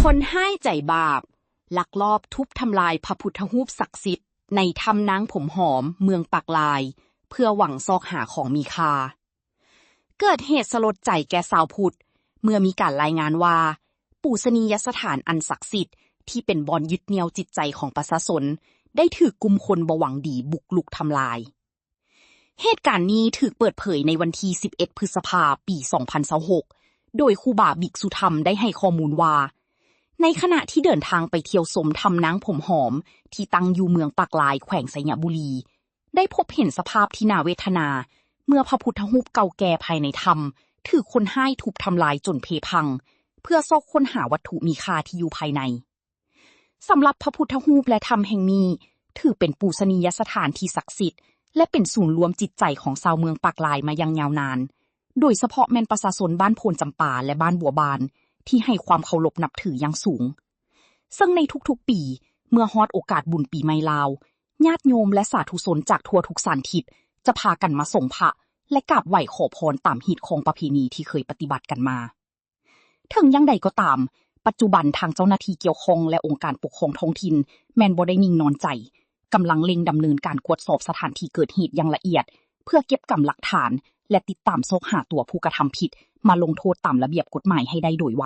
ຄົນຮ້າຍໃຈບາບ ລັກລອບທຸບທຳລາຍພະພຸດທະຮູບສັກສິດໃນຖ້ຳນາງຜົມຫອມ ເມືອງປາກລາຍ ເພື່ອຫວັງຊອກຫາຂອງມີຄ່າ. ເກີດເຫດສະຫຼົດໃຈແກ່ຊາວພຸດ ເມື່ອມີການລາຍງານວ່າ ປູຊະນີຍະສະຖານອັນສັກສິດທີ່ເປັນບ່ອນຍຶດໜ່ຽວຈິດໃຈຂອງປະຊາຊົນ ໄດ້ຖືກກຸ່ມຄົນບໍ່ຫວັງດີບຸກລຸກທຳລາຍ. ເຫດການນີ້ຖືກເປີດເຜີຍໃນວັນທີສິບເອັດ ພຶດສະພາ ປີສອງພັນຊາວຫົກ ໂດຍຄູບາບິກສຸທຳໄດ້ໃຫ້ຂໍ້ມູນວ່າ ໃນຂະນະທີ່ເດີນທາງໄປທ່ຽວຊົມຖ້ຳນາງຜົມຫອມ ທີ່ຕັ້ງຢູ່ເມືອງປາກລາຍ ແຂວງໄຊຍະບູລີ ໄດ້ພົບເຫັນສະພາບທີ່ໜ້າເວທະນາ ເມື່ອພະພຸດທະຮູບເກົ່າແກ່ພາຍໃນຖ້ຳ ຖືກຄົນຮ້າຍທຸບທຳລາຍຈົນເພພັງ ເພື່ອຊອກຄົ້ນຫາວັດຖຸມີຄ່າທີ່ຢູ່ພາຍໃນ. ສຳລັບພະພຸດທະຮູບ ແລະ ຖ້ຳແຫ່ງນີ້ ຖືເປັນປູຊະນີຍະສະຖານທີ່ສັກສິດ ແລະ ເປັນສູນລວມຈິດໃຈຂອງຊາວເມືອງປາກລາຍມາຢ່າງຍາວນານ, ໂດຍສະເພາະແມ່ນປະຊາຊົນບ້ານໂພນຈຳປາ ແລະ ບ້ານບົວບານ ທີ່ໃຫ້ຄວາມເຄົາລົບນັບຖືຢ່າງສູງ. ເຊິ່ງໃນທຸກໆປີ ເມື່ອຮອດໂອກາດບຸນປີໃໝ່ລາວ, ຍາດໂຍມ ແລະ ສາທຸຊົນຈາກທົ່ວທຸກສານທິດ ຈະພາກັນມາສົງພະ ແລະ ກາບໄຫວ້ຂໍພອນຕາມຮີດຄອງປະເພນີທີ່ເຄີຍປະຕິບັດກັນມາ. ເຖິງຢ່າງໃດກໍຕາມ, ປັດຈຸບັນທາງເຈົ້າໜ້າທີ່ກ່ຽວຂ້ອງ ແລະ ອົງການປົກຄອງທ້ອງຖິ່ນ ແມ່ນບໍ່ໄດ້ນິ່ງນອນໃຈ, ກຳລັງເລັ່ງດຳເນີນການກວດສອບສະຖານທີ່ເກີດເຫດຢ່າງລະອຽດ ເພື່ອເກັບກຳຫຼັກຖານ ແລະ ຕິດຕາມຊອກຫາຕົວຜູ້ກະທຳຜິດມາລົງໂທດຕາມລະບຽບກົດໝາຍໃຫ້ໄດ້ໂດຍໄວ.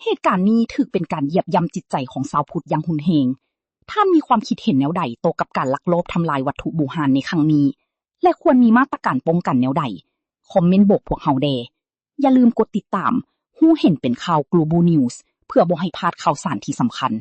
ເຫດການນີ້ຖືເປັນການຢຽບຢ່ຳຈິດໃຈຂອງຊາວພຸດຢ່າງຮຸນແຮງ. ທ່ານມີຄວາມຄິດເຫັນແນວໃດຕໍ່ກັບການລັກລອບທຳລາຍວັດຖຸບູຮານໃນຄັ້ງນີ້ ແລະ ຄວນມີມາດຕະການປ້ອງກັນແນວໃດ? ຄອມເມັນບອກພວກເຮົາແດ່. ຢ່າລືມກົດຕິດຕາມ ຮູ້ເຫັນເປັນຂ່າວ Global News ເພື່ອບໍ່ໃຫ້ພາດຂ່າວສານທີ່ສຳຄັນ.